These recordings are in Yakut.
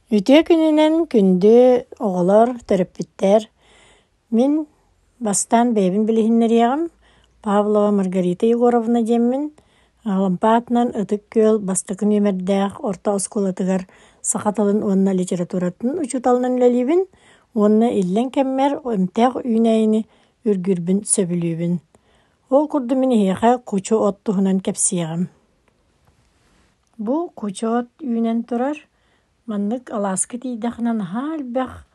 Үтүө күнүнэн күндү оҕолор, төрөппүттэр! Мин бастаан бэйэбин билиһиннэриэҕим. Павлова Маргарита Егоровна диэммин. Алампа аатынан Ытык Күөл бастакы нүөмэрдээх орто оскуолатыгар саха тылын уонна литературатын учууталынан үлэлиибин уонна иллэҥ кэммэр эмтээх үүнээйини үргүүрбүн сөбүлүүбүн. Ол курдук мин эһиэхэ кучу от туһунан кэпсиэҕим. Бу кучу от үүнэн турар. Маннык алааска тиийдэххинэ наһаа элбэх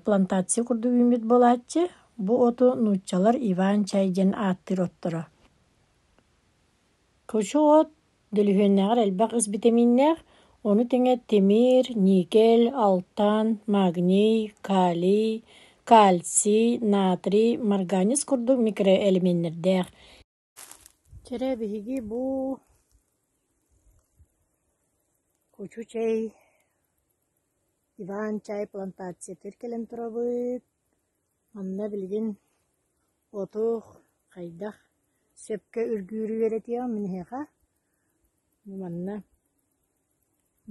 плантация курдук үүммүт буолааччы. Бу оту нууччалар Иван-чай диэн ааттыыр отторо. Кучу от дөлүһүөннээҕэр элбэх ыс битэмииннээх, ону тэҥэ тимир, никель, алтан, магний, калий, кальций, натрий, марганец курдук микроэлеменнэрдээх. Чэрэ биһиги бу кучу чэй, Иван-чай плантациятыгар кэлэн турабыт. Манна билигин оту хайдах сөпкө үргүүрү үөрэтиэҕим мин эһиэхэ. Манна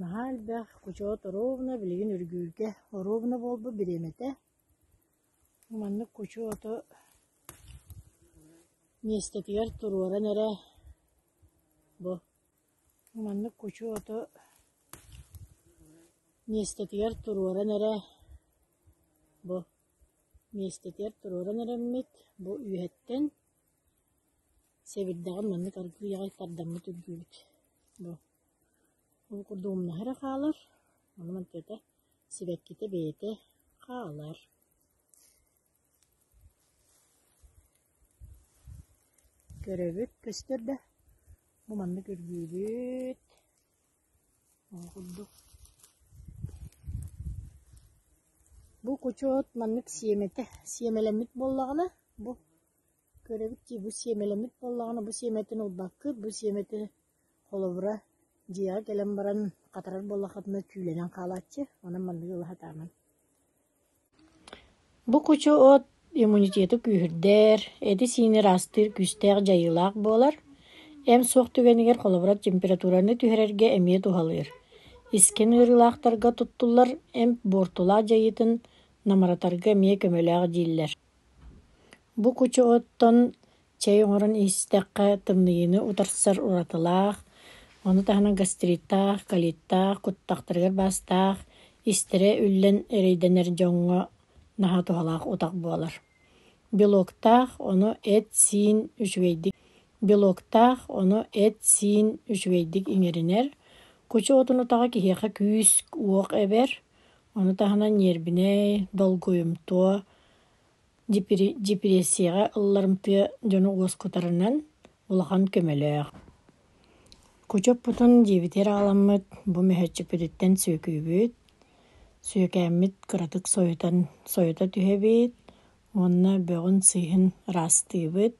наһаа элбэх кучу от оруобуна билигин үргүүргэ оруобуна буолбут бириэмэтэ. Маннык кучу оту миэстэтигэр туруоран эрэ бу маннык кучу оту миэстэтигэр туруоран эрэ бу миэстэтигэр туруоран эрэммит бу үөһэттэн сэбирдэҕин маннык аргыый аҕай тардаммыт үргүүбүт бу ол курдук умнаһа эрэ хаалар ону мантыата сибэккитэ бэйэтэ хаалар. Көрөбүт көстөр да бу маннык үргүүбүт ол курдук бу кучу от маннык сиэмэтэ сиэмэлэммит буоллаҕына бу көрөбүт дии бу сиэмэлэммит буоллаҕына бу сиэмэтин ылбаккыт бу сиэмэтэ холобура дьиэҕэ кэлэн баран хатарар буоллаххытына түүлэнэн хаалааччы онон манныгы ыла сатаамаҥ. Бу кучу от иммунитеты күүһүрдэр, эти-сиини ыраастыыр күүстээх дьайыылаах буолар. Эм суох түгэнигэр холобура температураны түһэрэргэ эмиэ туһалыыр. Искэн ыарыылаахтарга туттуллар эмп буортулаах дьайыытын намыратарга эмиэ көмөлөөх дииллэр. Бу кучу оттон чэй оҥорон истэххэ тымныйыыны утарсар уратылаах, ону таһынан гастриттаах, колиттаах, куттахтарыгар баастаах, истэрэ үллэн эрэйдэнэр дьоҥҥо наһаа туһалаах утах буолар. Белоктаах, ону эт-сиин үчүгэйдик белоктаах, ону эт-сиин үчүгэйдик иҥэринэр. Кучу отун утаҕа киһиэхэ күүс-уох эбэр, ону таһынан ньиэрбинэй, долгуйумтуо, Депрессияҕа ылларымтыа дьону уоскутарынан улахан көмөлөөх. Кучу оппутун дьиэбитигэр аҕаламмыт бу мөһөөччүкпүтүттэн сүөкүүбүт, сүөкээммит кыратык сойутан сойута түһэбит уонна бөҕүн-сыыһын ыраастыыбыт.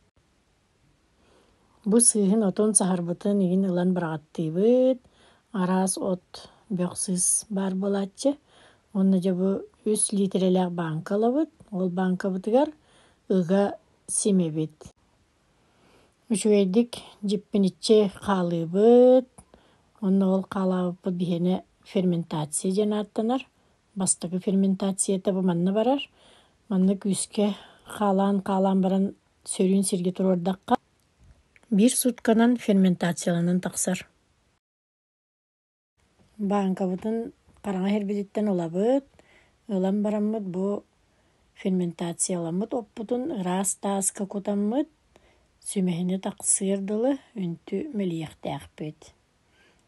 Бу сыыһын отун саһарбытын игин ылан быраҕаттыыбыт, араас от, бөх-сыыс баар буолааччы. Уонна дьэ бу үс лиитирэлээх бааҥка ылабыт, ол бааҥкабытыгар ыга симэбит. Үчүгэйдик дьиппиниччи хаалыыбыт, уонна ол хаалаабыппыт биһиэнэ ферментация диэн ааттанар. Бастакы ферментацията бу манна барар. Манна күүскэ хаалаан-хаалаан баран сөрүүн сиргэ туруордахха, биир сутканан ферментацияланан тахсар. Бааҥкабытын хараҥа иһэрбититтэн ылабыт, ылан бараммыт бу ферментацияламмыт оппутун ыраас тааска кутаммыт, сүмэһинэ тахсыар дылы үнтү мэлийиэхтээхпит.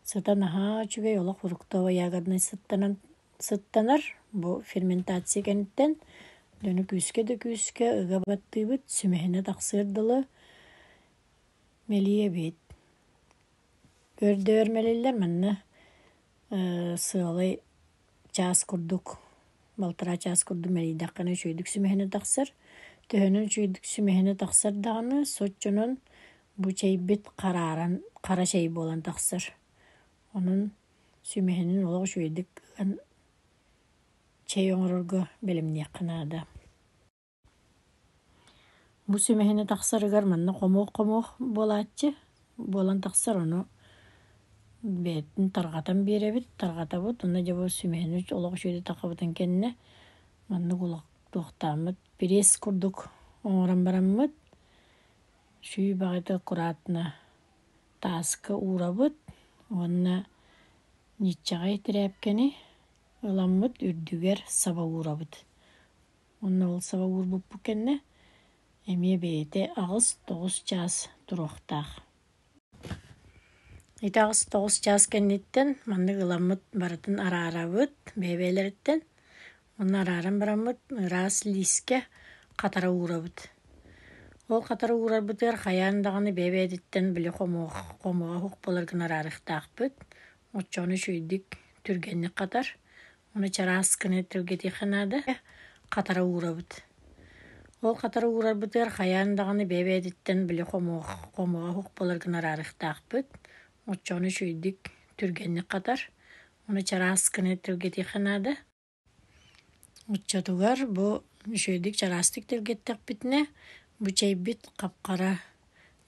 Сыта наһаа үчүгэй олох фруктово-ягоднай сыттанан сыттанар. Бу ферментация кэнниттэн дьону күүскэ да күүскэ ыга баттыыбыт, сүмэһинэ тахсыар дылы мэлийэбит. Көрдөөр мэлиллэр манна сыалай чаас курдук, балтараа чаас курдук мэлийдэххинэ үчүгэйдик сүмэһинэ тахсар. Төһөнөн үчүгэйдик сүмэһинэ тахсар даҕаны, соччонон бу чэйбит харааран хара чэй буолан тахсар. Онон сүмэһинин олох үчүгэйдик ыган чэй оҥорорго бэлэмниэххэ наада. Бу сүмэһинэ тахсарыгар манна хомуох-хомуох буолааччы, буолан тахсар, ону бэйэтин тарҕатан биэрэбит, тарҕатабыт уонна дьэ бу сүмэһинэ олох үчүгэйдик таххыбытын кэннэ маннык олох туохтааммыт пресс курдук оҥорон бараммыт сүүй баҕайытык аккуратно тааска уурабыт уонна ньиччэҕэй тирээпкэни ыламмыт үрдүгэр саба уурабыт. Уонна ол саба уурбуппут кэннэ эмиэ бэйэтэ 8-9 чаас туруохтаах. Ити 8-9 чаас кэнниттэн маннык ыламмыт барытын араарабыт бэйэ-бэйэлэриттэн. Уонна арааран бараммыт ыраас лиискэ хатара уурабыт. Ол хатара уурарбытыгар хайаан даҕаны бэйэ-бэйэтиттэн били хомуоҕа суох буолар гына араарыахтаахпыт. Оччоҕуна үчүгэйдик түргэнник хатар. Ону чараас гына түргэтиэххэ наада. Хатара уурабыт. Ол хатара уурарбытыгар хайаан даҕаны бэйэ-бэйэтиттэн били хомуоҕа суох буолар гына араарыахтаахпыт. Оччоҕуна үчүгэйдик түргэнник хатар. Ону чараас гына түргэтиэххэ наада. Оччотугар бу үчүгэйдик чараастык тэлгэттэхпитинэ, бу чэйбит хап-хара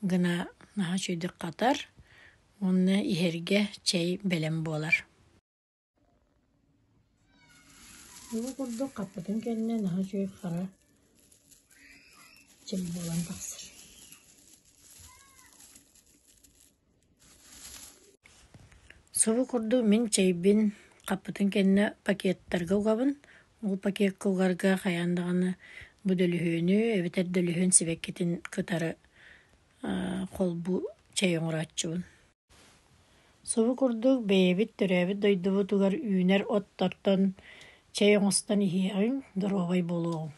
гына наһаа үчүгэйдик хатар уонна иһэргэ чэй бэлэм буолар. Бу курдук хаппытын кэннэ наһаа үчүгэй хара чэй буолан тахсар. Субу курдук мин чэйбин хаппытын кэннэ пакеттарга угабын. Ол пакекка угарга хайаан даҕаны бу дөлүһүөнү эбэтэр дөлүһүөн сибэккитин кытары холбуу чэй оҥорооччубун. Субу курдук бэйэбит төрөөбүт дойдубутугар үүнэр оттортон чэй оҥостон иһиэҕиҥ, доруобай буолуоҕуҥ.